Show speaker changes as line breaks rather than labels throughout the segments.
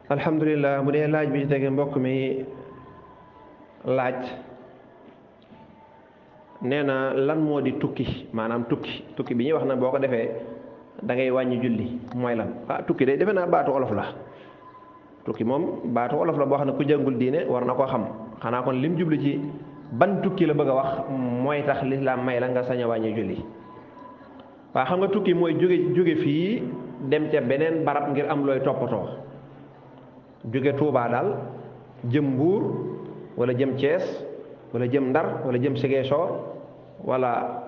alhamdulilah bu dee laaj bi ci tege mbokk mi laaj nee na lan moo di tukki maanaam tukki bi ñuy wax na boo ko defee da ngay wàññi julli mooy lan tukki de defe naa baatu olof la tukki moom baatu olof la boo xam ne ku jàngul diine war na koo xam xanaa kon lim jubli ci ban tukki la bëgg a wax mooy tax lislaam may la nga sañ a wàññi julli waaw xam nga tukki mooy jóge fii dem ca beneen barab ngir am looy toppatoo jóge Tuubaa daal jëm Mbuur wala jëm Cees wala jëm Ndar wala jëm Ziguinchor wala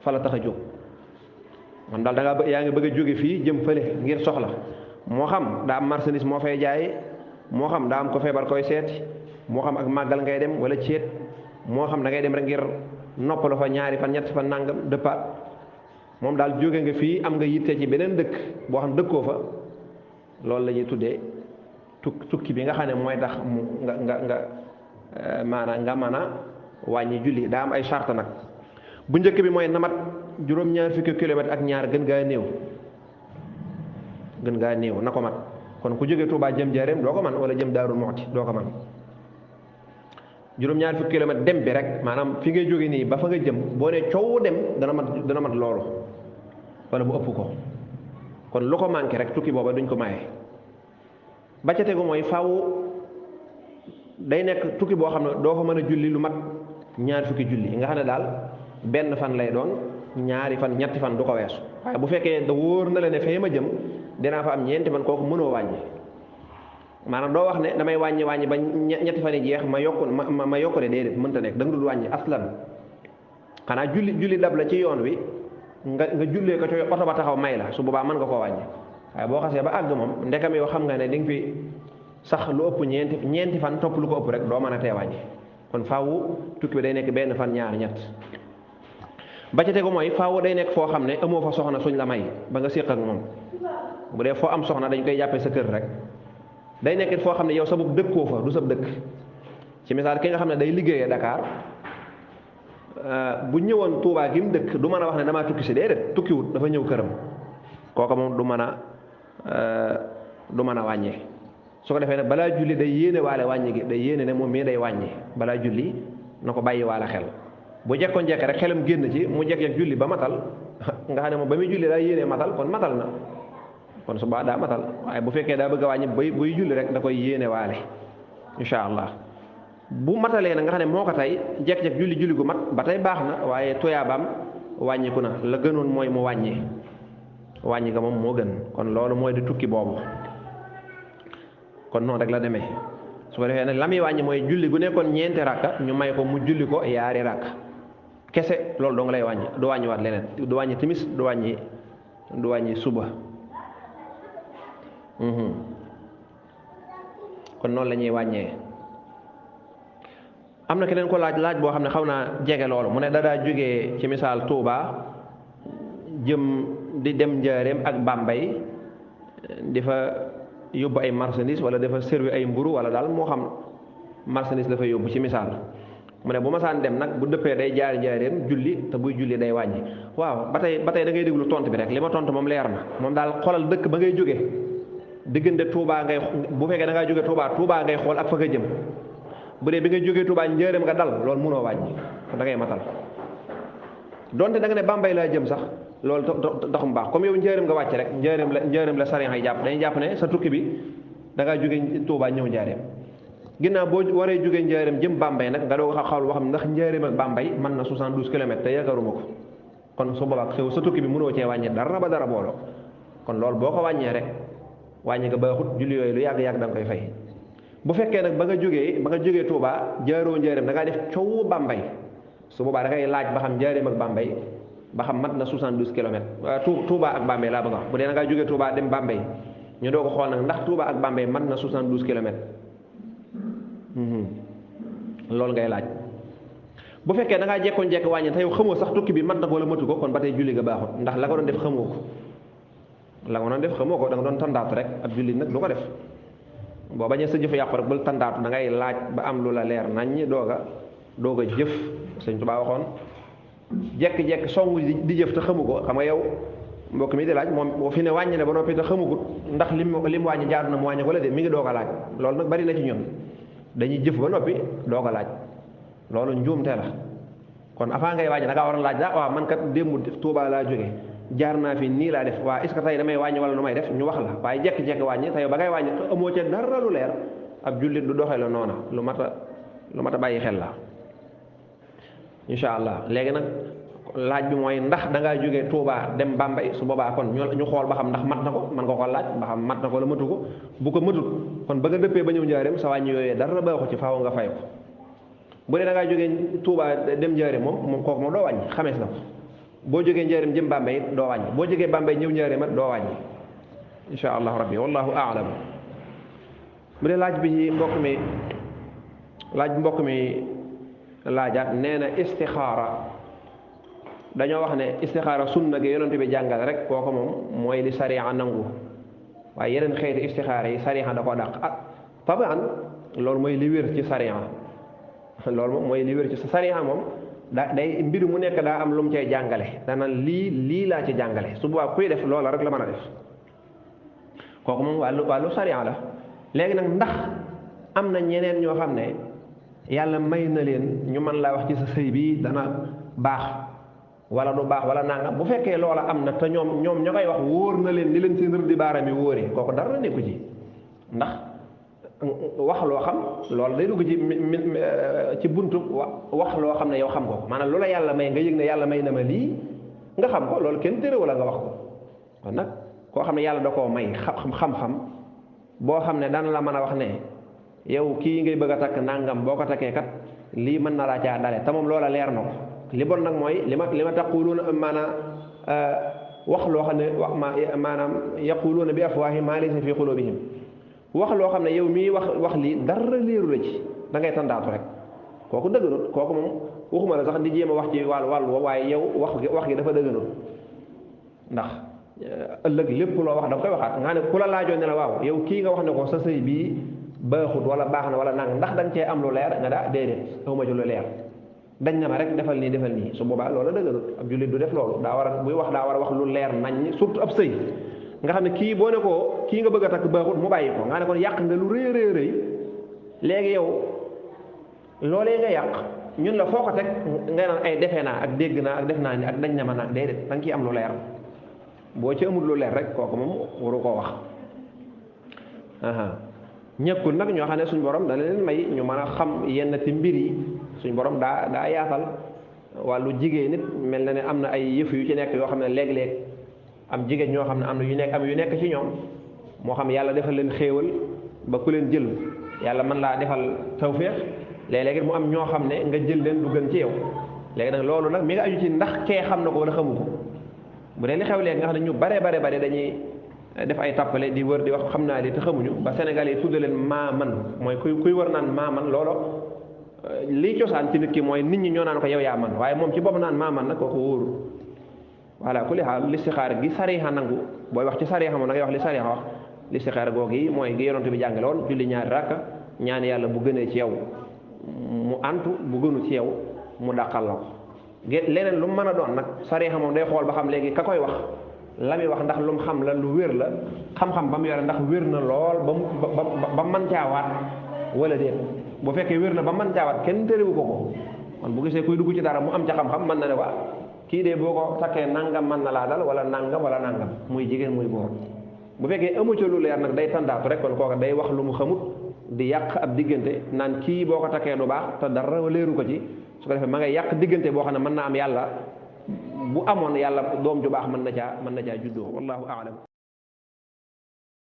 fa la tax a jóg man daal yaa ngi bëgg a jóge fii jëm fële ngir soxla moo xam daa am marchandise moo fay jaay moo xam daa am ko feebar koy seeti moo xam ak màggal ngay dem wala céet moo xam da ngay dem rek ngir noppalu fa ñaari fan ñetti fan nangam dëppaat moom daal jóge nga fii am nga yitte ci beneen dëkk boo xam dëkkoo fa loolu la ñuy tuddee tukki bi nga xam ne mooy tax mu nga maanaam nga mën a wàññi julli daa am ay charte nag bu njëkk bi mooy namat juróom-ñaar fukki kilomètre ak ñaar gën gaa néew na ko mat kon ku jógee Touba jëm Njaaréem doo ko man wala jëm Daaru Muxti doo ko man juróom-ñaar fukki kilomètre dem bi rek maanaam fi ngay jóge nii ba fa nga jëm boo ne coow dem dana mat loolu wala bu ëpp ko kon lu ko manqué rek tukki booba duñ ko maye ba ca tegu mooy faaw day nekk tukki boo xam ne doo fa mën a julli lu mat ñaar fukki julli nga xam ne daal benn fan lay doon ñaari fan ñetti fan du ko weesu waaye bu fekkee da wóor na la ne fee ma jëm dinaa fa am ñeenti fan kooku mënoo wàññi maanaam doo wax ne damay wàññi ba ñetti fan yi jeex ma yokku de déedéet mënta nekk da nga dul wàññi aslan xanaa julli dab la ci yoon wi nga jullee ko ci oto ba taxaw may la su boobaa mën nga koo wàññi waaye boo xasee ba àgg moom ndekam yow xam nga ne di nga fi sax lu ëpp ñeenti fan topp lu ko ëpp rek doo mën a tee wàññi kon faawu tukki bi day nekk benn fan ñaar ñett ba ca tegu mooy faawu day nekk foo xam ne amoo fa soxna suñ la may ba nga séq ak moom bu dee foo am soxna dañ koy jàppee sa kër rek day nekk foo xam ne yow sa bopp dëkkoo fa du sab dëkk ci misaal ki nga xam ne day liggéeyee Dakar bu ñëwoon Touba gi mu dëkk du mën a wax ne damaa tukki si déedéet tukkiwut dafa ñëw këram kooka moom du mën a wàññee su ko defee nag balaa julli day yéene waale wàññi gi day yéene ne moom mii day wàññi balaa julli na ko bàyyi waale xel bu jekkoon jekk rek xelam génn ci mu jekk julli ba matal nga xam ne moom ba muy julli daa yéene matal kon matal na kon su baa daa matal waaye bu fekkee daa bëgg a wàññi buy julli rek da koy yéene waale incha allah bu matalee na nga xam ne moo ko tey jekk-jekk julli gu mat ba tey baax na waaye tuyaabaam wàññiku na la gënoon mooy mu wàññi nga moom moo gën kon loolu mooy di tukki boobu kon noonu rek la demee su ko defee nag la muy wàññi mooy julli gu nekkoon ñeenti rakka ñu may ko mu julli ko yaari rakk kese loolu doo nga lay wàññi du wàññi waat leneen du wàññi timis du wàññi suba kon noonu la ñuy wàññee am na keneen ko laaj boo xam ne xaw naa jege loolu mu ne daa jógee ci misaal Touba jëm di dem Njaaréem ak Bambey di fa yóbbu ay marchandise wala dafa servi ay mburu wala daal moo xam marchandise la fa yóbbu ci misaal mu ne bu ma saan dem nag bu dëppee day jaar Njaaréem julli te buy julli day wàññi waaw ba tey da ngay déglu tontu bi rek li ma tontu moom leer na moom daal xoolal dëkk ba ngay jóge diggante Touba bu fekkee da ngaa jóge Touba ngay xool ak fa nga jëm bu dee bi nga jógee Touba Njaaréem nga dal loolu mënoo wàññi kon da ngay matal donte da nga ne Bambey laa jëm sax loolu taxum baax comme yow Njaaréem nga wàcc rek Njaaréem la sariya yi jàpp dañuy jàpp ne sa tukki bi da ngaa jóge Touba ñëw Njaaréem ginnaaw boo waree jógee Njaaréem jëm Bambey nag nga doog a xawal boo xam ne ndax Njaaréem ak Bambey mën na 72 kilomètres te yaakaaruma ko kon su boobaa sa tukki bi mënoo cee wàññi dara ba dara booloo kon loolu boo ko wàññee rek wàññi nga baaxut julli yooyu lu yàgg-yàgg da nga koy fay bu fekkee nag ba nga jógee Touba jaaroo Njaaréem da ngaa def coow Bambey su boobaa da ngay laaj ba xam Njaaréem ak Bambey ba xam mat na 72 kilomètres Touba ak Bambey laa bëgg a wax bu dee da ngaa jógee Touba dem Bambey ñu doo ko xool nag ndax Touba ak Bambey mat na 72 kilomètres loolu ngay laaj bu fekkee da ngaa jekkoon jekk wàññi te yow xamoo sax tukki bi mat na ko wala matu ko kon ba tey julli nga baaxut ndax la nga doon def xamoo ko da nga doon tandaatu rek ab julli nag du ko def boo bañee sa jëf yàqu rek bul tandaatu da ngay laaj ba am lu la leer naññi doog a jëf Sëñ Tuubaa waxoon jekk-jekk songu di jëf te xamu ko xam nga yow mbokk mi di laaj moom boo fi ne wàññi ne ba noppi te xamugut ndax lim wàññi jaadu na mu wàññi ko la de mi ngi doog a laaj loolu nag bari na ci ñun dañuy jëf ba noppi doog a laaj loolu njuumte la kon avant ngay wàññi da ngaa war a laaj daa waaw man kat démb Tuubaa laa jóge jaar naa fi nii laa def waa est-ce que tey damay wàññi wala nu may def ñu wax la waaye jekki-jekki wàññi tey ba ngay wàññi amoo ca dara lu leer ab jullit du doxee la noona lu mat a bàyyi xel la incha allah léegi nag laaj bi mooy ndax da ngaa jógee Touba dem Bambey su boobaa kon ñu xool ba xam ndax mat na ko mën nga ko laaj ba xam mat na ko la matu ko bu ko matut kon ba nga dëppee ba ñëw njaareem sa wàññi yooyee dara baaxu ci faaw nga fay ko bu dee da ngaa jógee Touba dem njaareem moom kooku moom doo wàññi xamees na ko boo jógee njaareem jëm Bambey it doo wàññi boo jógee Bambey ñëw njaareem it doo wàññi incha allahu rabbi wallahu aalam bu dee laaj bi mbokk mi laajaat nee na istixaara dañoo wax ne istixaara sunna gi yonent bi jàngal rek kooku moom mooy li sariya nangu waaye yeneen xeeti istixaara yi sariya da koo dàq tabaan loolu mooy li wér ci sariya loolu moom mooy li wér ci sariya moom day mbir mu nekk daa am lu mu cay jàngale dana lii laa ci jàngale su boobaa kuy def loola rek la mën a def kooku moom wàllu sariya la léegi nag ndax am na ñeneen ñoo xam ne yàlla may na leen ñu mën laa wax ci sa sëy bi dana baax wala du baax wala nangam bu fekkee loola am na te ñoom ña koy wax wóor na leen ni leen seen rëdd baaraam yi wóoree kooku dara nekku ci ndax wax loo xam loolu day dugg ci buntu wax loo xam ne yow xam ko maanaam loola yàlla may nga yëg ne yàlla may na ma lii nga xam ko loolu kenn tere wala nga wax ko kon nag koo xam ne yàlla da koo may xam-xam boo xam ne dana la mën a wax ne yow kii ngay bëgg a takk nangam boo ko takkee kat lii mën na laa caa dale te moom loola leer na ko li bon nag mooy li ma taquluuna maanaam wax loo xam ne maanaam yaquluuna bi afwaahihim maa laysa fi quluubihim wax loo xam ne yow mii wax lii dara leeru la ci da ngay tandaatu rek kooku dëgganut kooku moom waxuma la sax di jéem a wax ci wàllu waaye yow wax gi dafa dëgganut ndax ëllëg lépp loo wax da nga koy waxaat nga ne ku la laajoon ne la waaw yow kii nga wax ne ko sa sëy bii baaxut wala baax na wala nang ndax da nga cee am lu leer nga daa déedéet awma ci lu leer dañ na ma rek defal nii su boobaa loola dëgganut ab jullit du def loolu daa war a buy wax daa war a wax lu leer nañ surtout ab sëy nga xam ne kii boo ne ko kii nga bëgg a takk baaxut mu bàyyi ko nga ne kon yàq nga lu rëy léegi yow loolee nga yàq ñun la foo ko teg nga naan ay defee naa ak dégg naa ak def naa ni ak dañ na ma nag déedéet da nga ciy am lu leer boo ci amul lu leer rek kooku moom waru koo wax ñëkkul nag ñoo xam ne suñ borom dana leen may ñu mën a xam yenn ti mbir yi suñ borom daa yaatal wàllu jigéen nit mel na ne am na ay yëf yu ci nekk yoo xam ne léeg-léeg am jigéen ñoo xam ne am na yu nekk ci ñoom moo xam yàlla defal leen xéewal ba ku leen jël yàlla mën laa defal tawféex léeg-léeg mu am ñoo xam ne nga jël leen du gën ci yow léegi nag loolu nag mi nga aju ci ndax kee xam na ko wala xamu ko bu dee li xew léegi nga xam ne ñu bare dañuy def ay tappale di wër di wax xam naa li te xamuñu ba Sénégal yi tudde leen maa man mooy kuy wër naan maa man loolo lii cosaan ci nit ki mooy nit ñi ñoo naan ko yow yaa man waaye moom ci bopp naan maa man nag kooku wóoru voilà ku li xaal listixaar gi sariixa nangu booy wax ci sariixa moom da ngay wax li sariixa wax listixaar googu yi mooy gi yonent bi jàngale woon julli ñaari rakka ñaan yàlla bu gënee ci yow mu antu bu gënu ci yow mu dàqal la ko leneen lu mu mën a doon nag sariixa moom day xool ba xam léegi ka koy wax la muy wax ndax lu mu xam la lu wér la xam-xam ba mu yore ndax wér na lool ba mën caawaat wala déet bu fekkee wér na ba mën caawaat kenn terewu ko kon bu gisee kuy dugg ci dara mu am ca xam-xam mën na ne waa kii de boo ko takkee nangam mën na laa dal wala nangam muy jigéen muy góor bu fekkee amu ca lu leer nag day tandaatu rek kon kooka day wax lu mu xamut di yàq ab diggante naan kii boo ko takkee du baax te dara leeru ko ci su ko defee ma ngay yàq diggante boo xam ne mën na am yàlla bu amoon yàlla doom ju baax mën na caa juddoo wallahu aalam